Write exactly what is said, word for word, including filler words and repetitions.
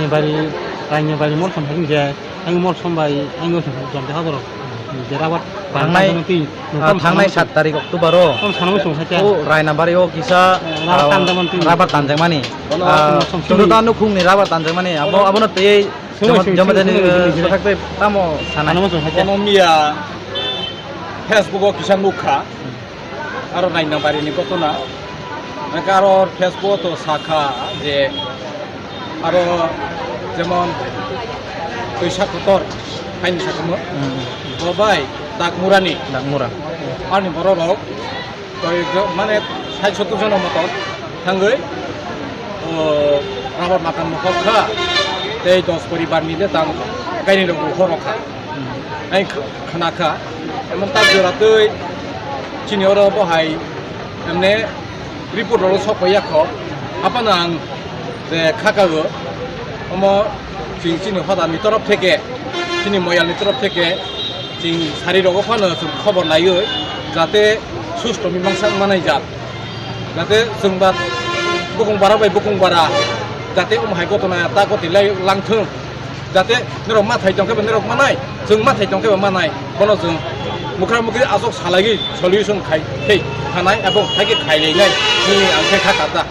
Bari, Rainabari mol som hai je, ang mol som bai, ang mol som jom de hadoro. Je rabat Thangnai, twi, ah, thangnai sat tarik October o. Tong sana muchung sacha. O Rainabari o kisa, rabat ah, tanjakmani twi. Rabat tanjakmani. Bono ah, mol som twi. Chwngno ta nukhungni rabat tanjakmani. Abo, abono tei joma, joma jani, simi, simi, simi. Kothak tei tamo sana. Sana muchung sacha. Bono miya Facebook o kisa nukha. Aro Rainabari ni gotona. Hingke aro Facebook to sakha je aro jemon Twisa Kotor haini sakamo. Hmm. Bo bai Dakmurani. Dakmura. Ani borok rok koi jo-, mane sait sottor jona moto thangwi, o, rabar makan mokol kha. Tei dos poribar ni le tang kaini rok bukhorok kha. Hmm. Ai kh-, khna kha, emon tak jora twi chini oro bo hai, emne report rok sok ya kho, aphano ang je kha kago, omo chwng chini hoda ni torof theke, chini moyal ni torof theke, chwng sari rogo phano chwng khobor laiwi, jate susto mimangsa manai jak, jate chwng ba bukung bara bai bukung bara, jate omo hai gotona ta goti lai lang thung. Jate norok ma thai tong khe bo norok manai, chwng ma thai tong khe bo manai, bono chwng mukra mukri aswk salaiwi solution khai thei thanai abo hai khe khai lainai, nini ang khe kha kata.